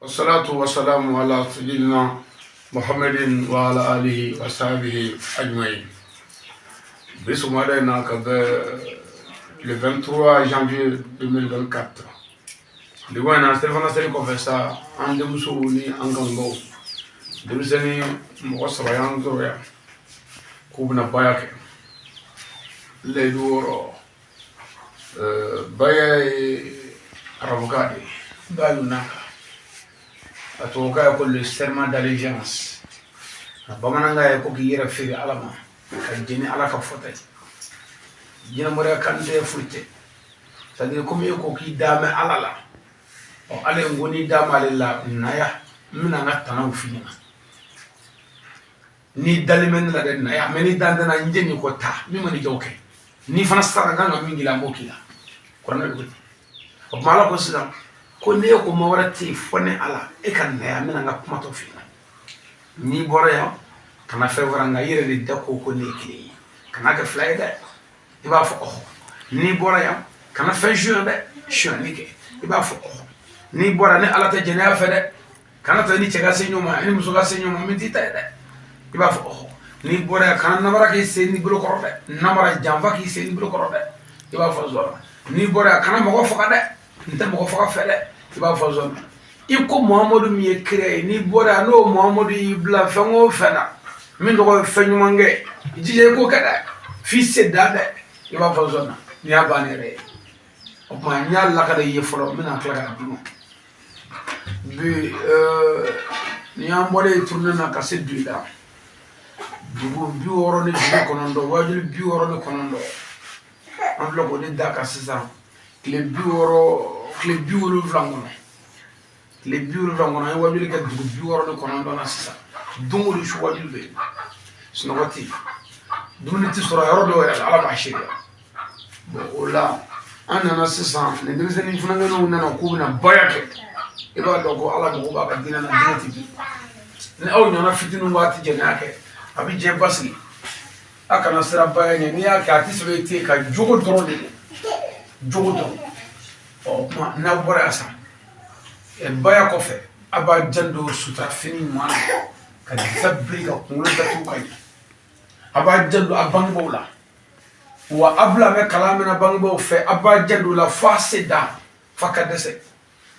Wassalatu wassalamu ala sayyidina Muhammadin wa ala alihi wa sahbihi ajma'in. Bi sɔgɔmada in na, ka bɛn le 23 janvier 2024, nin in na, selifana seli kɔfɛ sa, an denmusow ni an kanubaw, denmisɛnnin mɔgɔ saba y'an sɔrɔ yan k'u bɛna baya kɛ layidu 6. Baya ye arabukan de ye, bayu naka, a tubabukan ye ko le serment d'allégeance, a bamanankan ye ko k'i yɛrɛ feere Ala ma, ka jɛn ni Ala ka fɔta ye. Jinɛmɔrɔya kan tɛ, foyi tɛ. C'est à dire, komi e ko k'i da bɛ Ala la, ɔ, Ala ye ko n'i da m'ale la, naya, n bɛna n ka tanaw f'i ɲɛna. N'i dalen bɛ ne la dɛ, naya, mɛ n'i dan tɛ na, n jɛ nin kɔ ta min ma n'i jaw kɛ, n'i fana sara, n kan ka min k'i la, n b'o k'i la. Kuranɛ bɛ ko ten. O tuma, Ala ko sisan ko n'e ko ma wɛrɛ tɛ yen fɔ ne Ala, e ka naya, n bɛna n ka kuma tɔ f'i ɲɛna. N'i bɔra yan, kana fɛn fara n kan, i yɛrɛ de da ko ko ne ye kelen ye, kana kɛ fila ye dɛ, i b'a fɔ ɔhɔ. N'i bɔra yan, kana fɛn suɲɛ dɛ, sonyali kɛ, i b'a fɔ ɔhɔ. N'i bɔra, ni Ala tɛ jɛnɛya fɛ dɛ, kana ta ni cɛ ka se ɲɔgɔn ma, ni muso ka se ɲɔgɔn ma, min t'i ta ye dɛ, i b'a fɔ ɔhɔ. N'i bɔra yan, kana namara k'i sen ni bolo kɔrɔ dɛ, namara janfa k'i sen ni bolo kɔrɔ dɛ, i b'a fɔ zɔrɔ. N'i bɔra yan, kana mɔgɔ faga dɛ, n tɛ mɔgɔ faga fɛ dɛ, i b'a fɔ zɔrɔ. I ko Muhamadu min ye kira ye, n'i bɔra yan, n'o Muhamadu y'i bila fɛn o fɛn na min tɔgɔ ye fɛn ɲuman kɛ, i jija i k'o kɛ dɛ, f'i se dan dɛ, i b'a fɔ zɔrɔ. Nin y'a bannen yɛrɛ ye. O tuma, n y'a lakale i ye fɔlɔ, n bɛna tila k'a d'i ma bi. Nin y'an bɔlen ye tournée na ka se Duyila, dugu 69, wajuli 69, an filɛ k'o de da kan sisan. Tile 60, tile 70 kɔnɔ, tile 70 kɔnɔ, an ye wajuli kɛ dugu 69 na sisan. Don o don su wajuli bɛ yen, sunɔgɔ tɛ yen, dumuni tɛ sɔrɔ yɔrɔ dɔw yɛrɛ la, Ala b'a seereya. Bon, o la an nana sisan, nin denmisɛnnin funankɛninw nana k'u bɛna baya kɛ. I b'a dɔn ko Ala mago b'a ka diinɛ na, diinɛ tɛ bi ni aw ɲɔgɔnna fitininw b'a ti jɛnɛya kɛ, a bɛ jɛ basigi. A kana siran baya ɲɛ. N'i y'a kɛ, a tɛ sɛbɛn i tɛ ka jogo dɔrɔn de don, jogo dɔrɔn. Ɔ, o tuma, n'aw bɔra yan sisan, baya kɔfɛ, a b'a janto sutura fini ɲuman na, ka disa biri, ka kunkolo datugu ka ɲɛ. A b'a janto a bangebaaw la, wa a bila bɛ kalan min na bangebaaw fɛ, a b'a janto la f'a se dan, f'a ka dɛsɛ.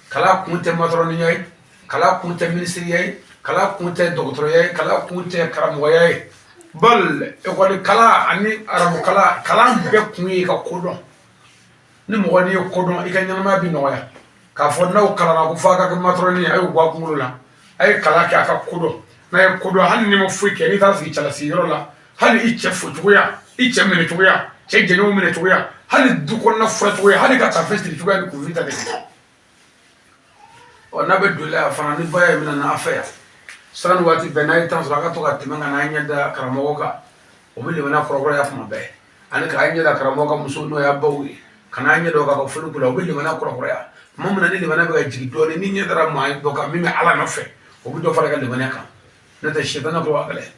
Kalan kun tɛ matɔrɔniya ye, kalan kun tɛ minisiriya ye, kalan kun tɛ dɔgɔtɔrɔya ye, kalan kun tɛ karamɔgɔya ye. Bal ekɔli kalan ani arabu kalan, kalan bɛɛ kun ye i ka kodɔn. Ni mɔgɔ n'i ye kodɔn, i ka ɲɛnamaya bɛ nɔgɔya. K'a fɔ n'aw kalanna ko f'a ka kɛ matɔrɔni ye, a y'o bɔ a kunkolo la. A ye kalan kɛ, a ka kodɔn. N'a ye kodɔn, hali n'i ma foyi kɛ, n'i taara sigi cɛlasigi la, hali i cɛ fo cogoya, i cɛ minɛ cogoya, cɛ jɛɲɔgɔn minɛ cogoya, hali du kɔnɔna fura cogoya, hali ka tafe siri cogoya ni kunfin ta kɛ. Ɔ, n'a bɛ don yan fana, ni baya ye bɛna n'a fɛ yan, sanga ni waati bɛɛ, n'a ye temps sɔrɔ, a ka to ka tɛmɛ ka n'a ɲɛ da karamɔgɔ kan, o bɛ limaniya kɔrɔkɔrɔya kuma bɛɛ, ani k'a ɲɛ da karamɔgɔ ka muso, n'o y'a baw ye, ka n'a ɲɛ da o kan ka foli k'u la, o bɛ limaniya kɔrɔkɔrɔya. Tuma min na ni limaniya bɛ ka jigin dɔɔnin, ni ɲɛ dara maa dɔ kan min bɛ Ala nɔfɛ, o bɛ dɔ fara i ka limaniya kan. N'o tɛ, sɛtanɛ ko a gɛlɛn.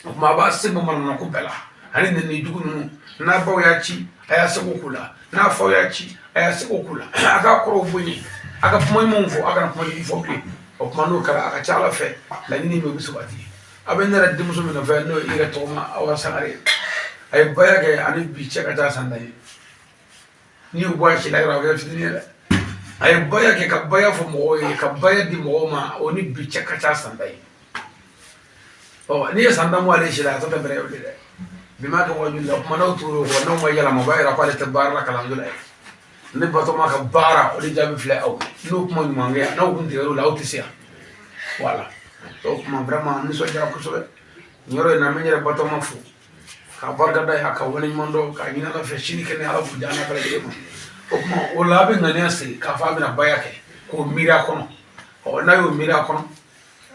O tuma, a b'a se bɔ manamana ko bɛɛ la, ani nɛni jugu ninnu. N'a baw y'a ci, a y'a seko k'u la. N'a faw y'a ci, a y'a seko k'u la. A k'a kɔrɔw bonya, a ka kuma ɲumanw fɔ, a kana kuma jugu fɔ bilen. O tuma, n'o kɛra, a ka ca Ala fɛ, laɲini min, o bɛ sabati. A bɛ ne yɛrɛ denmuso min nɔfɛ, n'o ye i yɛrɛ tɔgɔma Awa Sangare, a ye baya kɛ ani bi cɛ ka ca san 10 ye. N'i y'o bɔ a si la yɔrɔ, a bɛ kɛ fitinin ye dɛ. A ye baya kɛ, ka baya fɔ mɔgɔw ye, ka baya di mɔgɔw ma, o ni bi cɛ ka ca san 10 ye. Ɔ, n'i ye san 10 bɔ ale si la, a tɔ tɛ bɛrɛ ye bilen dɛ. Bi ma kɛ wajuli la. O tuma, n'aw tugura o kɔ, n'aw ma yɛlɛma, o b'a yira k'ale tɛ baara la kalanso la ye. Ne batɔma ka baara, o de jaabi filɛ aw n'o kuma ɲuman kɛ, n'aw kun tigɛr'o la, aw tɛ se yan. Voilà, o tuma, vraiment, nisɔndiyara kosɛbɛ nin yɔrɔ in na. N bɛ n yɛrɛ batɔma fo k'a barika da ye, a ka waleɲuman dɔn, k'a ɲini Ala fɛ, sini kɛnɛ, Ala k'u di an bɛɛ lajɛlen ma. O tuma, o la, a bɛ ŋaniya sigi k'a fɔ a bɛna baya kɛ, k'o miiri a kɔnɔ. Ɔ, n'a y'o miiri a kɔnɔ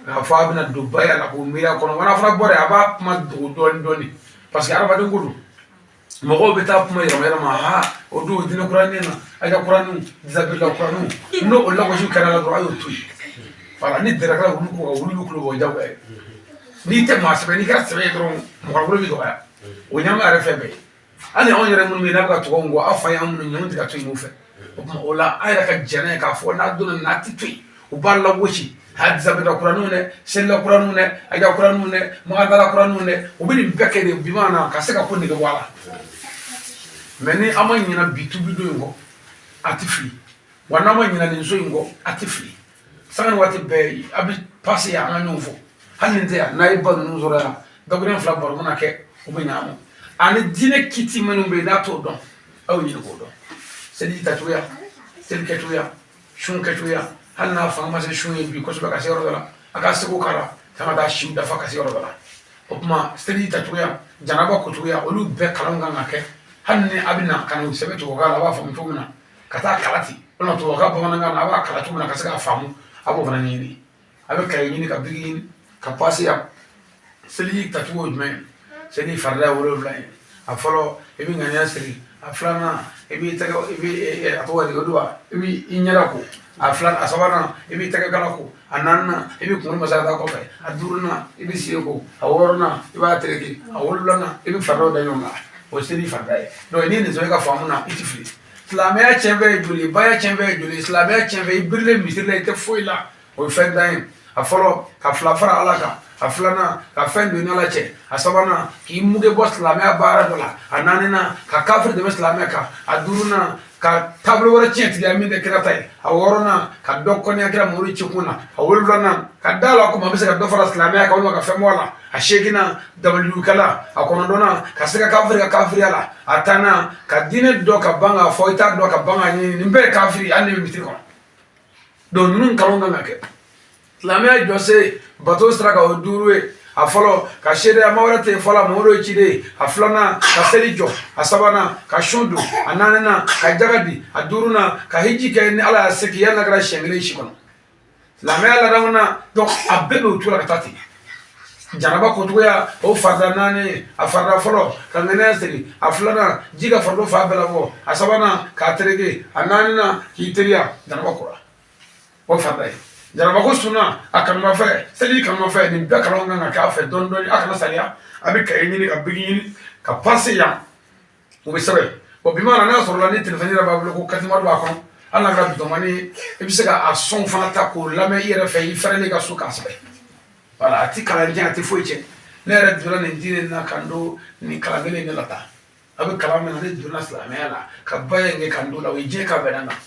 k'a fɔ a bɛna don baya la, k'o miiri a kɔnɔ, wala fana bɔra yen, a b'a kuma dogo dɔɔni dɔɔni, parce que hadamaden ko don, mɔgɔw bɛ taa kuma yɛlɛma yɛlɛma. Ha, o don diinɛ kuranin na, a ka kuraninw disabila kuraninw, n'o o lagosi kɛra la dɔrɔn, a y'o to yen. Voilà, ni dɛrɛ kɛra wulu ko kan, wulu bɛ kulo bɔ jagoya ye. N'i tɛ maa sɛbɛ, n'i kɛra sɛbɛ ye dɔrɔn, mɔgɔkɔrɔba bɛ dɔgɔya. O ɲɛnamaya yɛrɛ fɛn bɛɛ ye. Hali anw yɛrɛ minnu bɛ yen n'a bɛ ka tugu anw kɔ, aw fa y'an minnu ɲɛ, anw tɛ ka to yen o fɛ. O tuma, o la, an yɛrɛ ka jɛn n'a ye k'a fɔ n'a donna n'a tɛ to yen. U b'a lagosi, hadisabeda kuraninw dɛ, selila kuraninw dɛ, aja kuraninw dɛ, magadala kuraninw dɛ, u bɛ nin bɛɛ kɛ de bi na ka se ka ko nege bɔ a la. Mais ni an ma ɲina bi tubi don in kɔ, a tɛ fili wa. N'an ma ɲina nin so in kɔ, a tɛ fili. Sanga ni waati bɛɛ a bɛ pase yan, an ka ɲɔgɔn fɔ. Hali ni tɛ yan, n'a ye ba ninnu sɔrɔ yan, dakuruɲɛ fila baro mana kɛ, u bɛ ɲ'a ma. Ani diinɛ kiti minnu bɛ yen, n'a t'o dɔn, aw ɲini k'o dɔn. Seliji tacogoya, seli kɛcogoya, sun kɛcogoya, hali n'a fanga ma se sun ye bi kosɛbɛ ka se yɔrɔ dɔ la, a ka seko k'a la ka taa siw dafa ka se yɔrɔ dɔ la. O tuma seliji tacogoya, janaba kocogoya, olu bɛɛ kalan kan ka kɛ. Hali ni a bɛ na ka na u sɛbɛn tubabukan la, a b'a faamu cogo min na ka taa kala ten, walima tubabukan bamanankan na, a b'a kalan cogo min na ka se k'a faamu, a b'o fana ɲɛɲini. A bɛ kaye ɲini ka biki ɲini ka pase yan. Seliji tacogo ye jumɛn ye? Seli farida ye 7 ye. A fɔlɔ, i bɛ ŋaniya siri. A filanan, i b'i tɛgɛ, i bɛ a tɔgɔ di, o don wa, i b'i ɲɛda ko. A filanan, a sabanan, i b'i tɛgɛ kala ko. A naaninan, i bɛ kunkolo masa ka taa kɔfɛ. A duurunan, i bɛ sen ko. A wɔɔrɔnan, i b'a tereke. A wolonwulanan, i bɛ faridaw da ɲɔgɔn kan. O ye seli farida ye. Donc n'i ye nin sɔrɔ i ka faamu na, i ti fili. Silamɛya tiɲɛfɛn ye joli? Baya tiɲɛfɛn ye joli? Silamɛya tiɲɛfɛn, i birilen misiri la, i tɛ foyi la, o ye fɛn dan ye. A fɔlɔ, ka fila fara Ala kan. A filanan, ka fɛn don Ala cɛ. A sabanan, k'i muge bɔ silamɛya baara dɔ la. A naaninan, ka kafiri dɛmɛ silamɛya kan. A duurunan, ka taabolo wɛrɛ tiɲɛ tigiya min tɛ kira ta ye. A wɔɔrɔnan, ka dɔ kɔniya kira Mamadu cikun na. A wolonwulanan, ka da la ko maa bɛ se ka dɔ fara silamɛya kan walima ka fɛn bɔ a la. A seeginnan, dabalijugukɛla. A kɔnɔntɔnnan, ka se ka kafiri ka kafiriya la. A tannan, ka diinɛ dɔn ka ban k'a fɔ i t'a dɔn, ka ban k'a ɲini. Nin bɛɛ ye kafiri, hali ni bɛ misiri kɔnɔ. Donc ninnu kalan kan ka kɛ. Silamɛya jɔsen bato sira kan, o ye duuru ye. A fɔlɔ, ka seereya ma wɛrɛ tɛ yen fɔlɔ, Mamadu ye ciden ye. A filanan, ka seli jɔ. A sabanan, ka sun don. A naaninan, ka jaga di. A duurunan, ka hiji kɛ ni Ala y'a se k'i yɛrɛ kɛra siɲɛ kelen si kɔnɔ. Silamɛya ladamu na, donc a bɛɛ bɛ o cogo la ka taa ten. Janaba kocogoya, o farida naani ye. A farida fɔlɔ, ka ŋaniya siri. A filanan, ji ka farikolo fan bɛɛ labɔ. A sabanan, k'a tereke. A naaninan, k'i teliya. Janaba kora, o farida ye. Janaba ko sunna, a kanumafɛn, seli kanumafɛn, nin bɛɛ kalan kan ka k'a fɛ dɔɔni dɔɔni. A kana saliya, a bɛ kaye ɲini ka biki ɲini ka pase yan, o bɛ sɛbɛn. Bon, bi ma na n'a sɔrɔla ni telefɔni yɛrɛ b'a bolo ko katimari b'a kɔnɔ, hali n'a kɛra bitɔnmani ye, i bɛ se ka a sɔn fana ta k'o lamɛn i yɛrɛ fɛ, i fɛrɛlen ka so k'a sɛbɛn. Voilà, a ti kalan tiɲɛ, a ti foyi tiɲɛ. Ne yɛrɛ donna nin diinɛ in na ka n don nin kalan kelen in de la tan. A bɛ kalan min na, ne donna silamɛya la ka ba in kɛ ka n don la, o ye diɲɛ ka bɛɛ da n kan.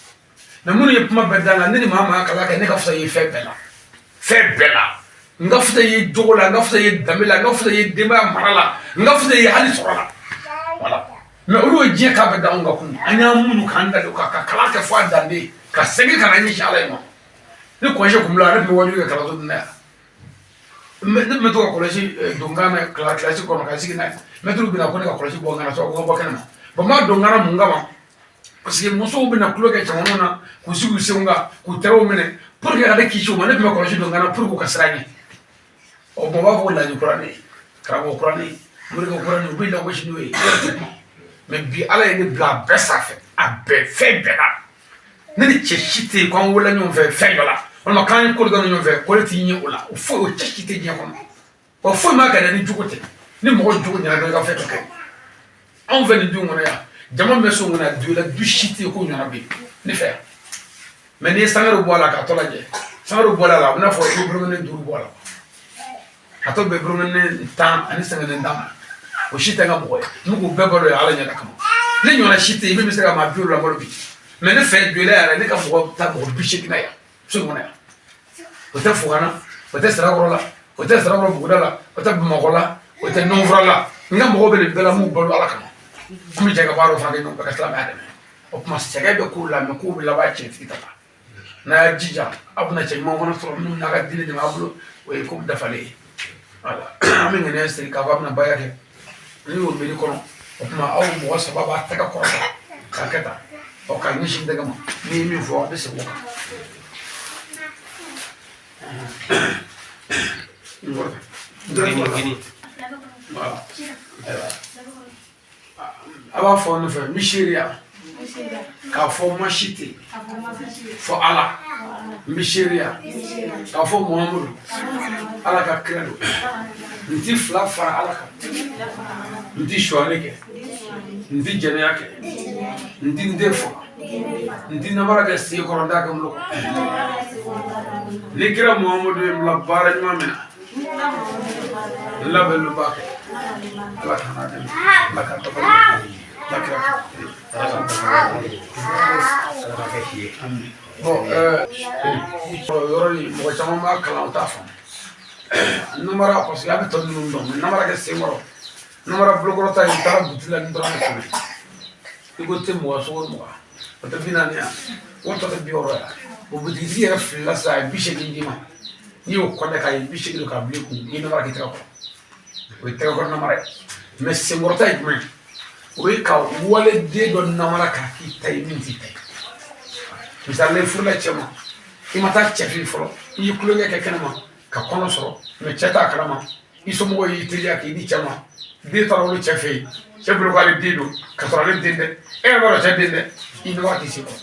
Mais minnu ye kuma bɛɛ da n kan, ne ni maa maa kalan kɛ, ne ka fisa i ye fɛn bɛɛ la, fɛn bɛɛ la. N ka fisa i ye jogo la, n ka fisa i ye danbe la, n ka fisa i ye denbaya mara la, n ka fisa i ye hali sɔrɔ la. Voilà, mais olu ye diɲɛ ka bɛɛ da anw kan kun. An y'an muɲu k'an da don ka kalan kɛ fo a dande, ka segin ka na ɲɛsin Ala ye ma. Ni kɔlɔsi kun bila, ne tun bɛ wajuli kɛ kalanso dun na yan. Ne tun bɛ to ka kɔlɔsi don kan na kilasi kɔnɔ ka sigi n'a ye. Mɛtiriw bɛna ko ne ka kɔlɔsi bɔ n kan na, so ko n ka bɔ kɛnɛ ma. Bon, n b'a don n kan na mun kama? Parce que musow bɛna tulo kɛ cɛmanninw na k'u sigi u senw kan k'u tɛgɛw minɛ pour que ka ne kisi u ma. Ne tun bɛ kɔlɔsi don n kan na pour que u ka siran ɲɛ. Ɔ bon, u b'a fɔ ko laji kuranin, karamɔgɔ kuranin, morikɛ kuranin, u bɛ lagosi n'o ye. Mais bi, Ala ye ne bila a bɛɛ sanfɛ, a bɛɛ, fɛn bɛɛ la. Ne ni cɛ si tɛ yen k'an wolola ɲɔgɔn fɛ fɛn dɔ la, walima k'an ye ko dɔ ɲɔgɔn fɛ ko ne t'i ɲɛ o la. O foyi, o cɛ si tɛ diɲɛ kɔnɔ. Wa foyi ma kɛ ni jogo tɛ. Ni mɔgɔ jogo ɲɛna dɔrɔn, i ka fɛn bɛɛ kɛ. Anw fɛ nin du kɔnɔ yan, jama bɛ so kɔnɔ yan, du la, du si tɛ yen ko ɲɔgɔnna bɛ yen ne fɛ yan. Mais n'i ye sangare bɔ a la k'a tɔ lajɛ, sangare bɔ a la, a bɛ n'a fɔ i bɛ burukɛnɛ 5 bɔ a la, a tɔ bɛ burukɛnɛ 10 ani sɛgɛnɛ 10 ma. O si tɛ n ka mɔgɔ ye. N bɛ k'u bɛɛ balo ye Ala ɲɛ kama. Ne ɲɔgɔnna si tɛ yen min bɛ se ka maa 70 balo bi. Mais ne fɛ joli yɛrɛ, ne ka mɔgɔ ta mɔgɔ 80 na yan so in kɔnɔ yan. O tɛ Fugana, o tɛ Sirakɔrɔ la, o tɛ Sirakɔrɔ buguda la, o tɛ Bamakɔ la, o tɛ Nɔnfura la. N ka mɔgɔw bɛ nin bɛɛ la, m'u balo Ala kama. An bɛ jɛ ka baara fana kɛ ɲɔgɔn fɛ ka silamɛya dɛmɛ. O tuma sɛgɛn bɛ kow la, mais kow bɛ laban tiɲɛtigi ta la. N'a y'a jija, aw bɛna cɛ ɲuman fana sɔrɔ minnu n'a ka diinɛ dɛmɛ aw bolo, o ye ko dafalen ye. Voilà, an bɛ ŋaniya siri k'a fɔ a bɛna baara kɛ. N'i y'o miiri kɔnɔ, o tuma aw mɔgɔ saba b'a tɛgɛ kɔrɔta k'a kɛ tan, ɔ k'a ɲɛsin tɛgɛ ma. N'i ye min fɔ, a bɛ segin o kan. Voilà. A b'a fɔ ne fɛ, n bɛ seereya k'a fɔ ma si tɛ yen fɔ Ala. N bɛ seereya k'a fɔ Muhamadu Ala ka kira don. N ti fila fara Ala kan, n ti sonyali kɛ, n ti jɛnɛya kɛ, n ti n den faga, N ti namara kɛ sen kɔrɔ, n t'a kɛ n bolo kɔrɔ. Ni kira Muhamadu ye n bila baara ɲuman min na, n labɛn don b'a kɛ. Ala ka n'a dɛmɛ, Ala ka dabali, Ala kira. Bon, yɔrɔ nin mɔgɔ caman b'a kalan, o t'a faamu. Namara, parce que a bɛ tɔ ninnu dɔn, mais namara kɛ sen kɔrɔ, namara bolokɔrɔta ye, n taara butigi la ni dɔrɔmɛ 100, i ko te 20, sukaro 20, o tɛ 40 yan, o tɔ tɛ 60 yan. O butigitigi yɛrɛ filila sisan, a ye 80 d'i ma, n'i y'o kɔnɛ k'a ye 80 don k'a bila i kun, i ye namara k'i tɛgɛ kɔrɔ, o ye tɛgɛ kɔrɔ namara ye. Mais senkɔrɔta ye jumɛn ye? O ye ka waleden dɔ namara k'a k'i ta ye min t'i ta ye. Misali la, i furula cɛ ma, i ma taa cɛ fɛ yen fɔlɔ, i ye tulonkɛ kɛ kɛnɛma ka kɔnɔ sɔrɔ, mais cɛ t'a kalama, i somɔgɔw y'i teliya k'i di cɛ ma, den taara wolo cɛ fɛ yen, cɛ bolo k'ale den don ka sɔrɔ ale den tɛ, e yɛrɛ b'a dɔn cɛ den tɛ, i namara k'i sen kɔrɔ.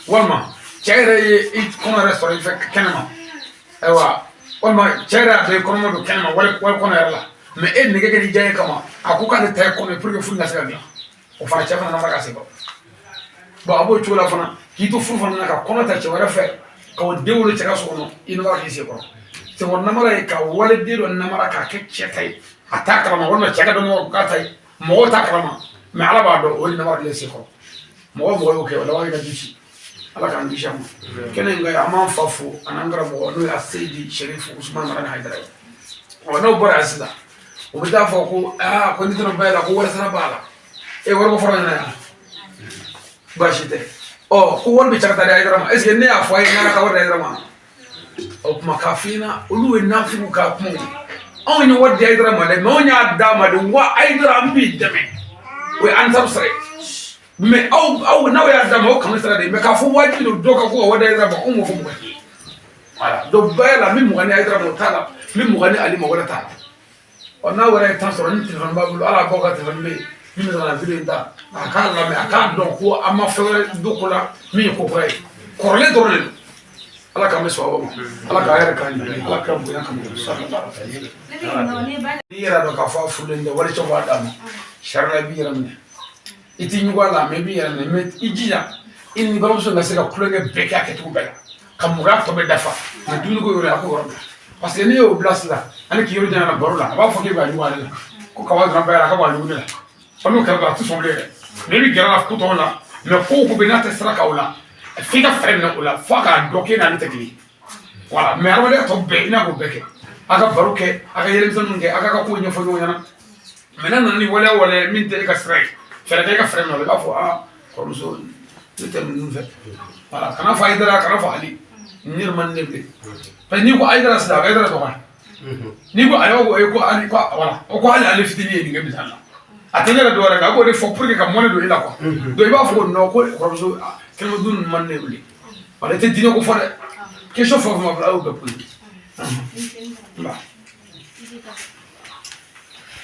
Walima cɛ yɛrɛ ye i kɔnɔ yɛrɛ sɔrɔ i fɛ kɛnɛma, ayiwa, walima cɛ yɛrɛ y'a dɔn i kɔnɔma don kɛnɛma, wali wali kɔnɔ yɛrɛ la, mais e nege kɛ n'i diya ye kama, a ko k'ale ta ye kɔnɔ ye pour que furu ka se ka dilan, o fana cɛ fana namara k'a sen kɔrɔ. Bon, a b'o cogo la fana, k'i to furu fana na ka kɔnɔ ta cɛ wɛrɛ fɛ ka o den wolo cɛ ka so kɔnɔ, i namara k'i sen kɔrɔ. Senkɔrɔ namara ye ka waleden dɔ namara k'a kɛ cɛ ta ye, a t'a kalama, walima cɛ ka dɔn k'a ta ye, mɔgɔw t'a kalama, mais Ala b'a dɔn, o de namara k'i sen kɔrɔ. Mɔgɔ o mɔgɔ y'o kɛ, o laban ka du ci. Ala k'an kisi a ma. Kɛnɛ in kan, an b'an fa fo ani an karamɔgɔ, n'o ye Aseyidi Sɛrifu Usumani Marani Hayidara ye. Ɔ, n'o bɔra yan sisan, o bɛ taa fɔ ko aa, ko n'i donna ba la, ko wari sara b'a la. E wari ko fɔra ɲɛna yan, baasi tɛ. Ɔ, ko wari bɛ cɛ ka taa di Hayidara ma, est ce que ne y'a fɔ a ye n ka wari di Hayidara ma? O kuma k'a f'i ɲɛna, olu ye nafigiw ka kumaw ye. Anw ye wari di Hayidara ma dɛ, mais anw y'a d'a ma de wa Hayidara, an b'i dɛmɛ, o ye ansaru sara ye. Mais aw n'aw y'a d'a ma, o kanu sira de ye. Mais k'a fɔ wajibi don dɔ ka ko ka wari di Hayidara ma, anw m'o fɔ mɔgɔ ye. Voilà, donc bɛɛ la, n bɛ 20 di Hayidara ma, o t'a la, n bɛ 20 di Ali ma, o wɛrɛ t'a la. Ɔ, n'a wɛrɛ ye tan sɔrɔ ni telefɔni b'a bolo, ala b'aw ka telefɔni bɛ yen min bɛ se ka na vidéo in ta, a k'a lamɛn, a k'a dɔn ko an ma fɛn wɛrɛ don ko la min ye ko kura ye, kɔrɔlen dɔrɔn de don. Ala k'an bɛ sɔn ma, Ala k'a yɛrɛ k'an ɲɛ, Ala ka bonya kama. N'i yɛrɛ dɔn k'a fɔ a furulen tɛ, wali cɛw b'a d'a ma, sariya la i b'i yɛrɛ minɛ, i t'i ɲugu a la, mais i b'i yɛrɛ minɛ. Mais i jija i ni balimamuso ka se ka tulonkɛ bɛɛ kɛ a kɛcogo bɛɛ la, ka mɔgɔya tɔ bɛɛ dafa, mais dumuni ko yɔrɔ, a k'o yɔrɔ bila, parce que n'i y'o bila sisan ani k'i yɔrɔ janya baro la, a b'a fɔ k'e b'a ɲugu ale la, ko kaba dɔrɔn bɛɛ la, ka b'a ɲugu ne la. Ɔ, n'o kɛra, a tɛ sɔn bilen dɛ. Mais i bɛ gɛrɛ a la ko tɔw la, mais ko o ko bɛ n'a tɛ sira kan o la, f'i ka fɛɛrɛ minɛ o la f'a k'a dɔn k'e n'ale tɛ kelen ye. Voilà, mais adamadenya tɔ bɛɛ, i n'a k'o bɛɛ kɛ, a ka baro kɛ, a ka yɛlɛmisɛnninw kɛ, a ka kow ɲɛfɔ ɲɔgɔn ɲɛna. Mais n'a nana ni waleya waleya min tɛ e ka sira ye, fɛɛrɛ kɛ i ka fɛɛrɛ minɛ o la. I b'a fɔ aa, kɔrɔmuso, ne tɛ ninnu fɛ. Voilà, kana fɔ Hayidara, kana fɔ Ali, ne yɛrɛ man ne bilen, parce que n'i ko Hayidara sisan, a bɛ Hayidara dɔgɔya. N'i ko ale ko ko Ali ko, voilà, o ko hali ale fitinin ye nin kɛ misali la, a tɛ ne yɛrɛ dɔwɛrɛ kan, a b'o de fɔ pour que ka mɔnɛ don e la quoi. Donc i b'a fɔ ko non, ko kɔrɔmuso, kɛnɛma dun ninnu man ne bilen. Voilà, i tɛ diinɛ ko fɔ dɛ, question fɛn o fɛn b'a bolo, a y'o bɛɛ posé. Nba.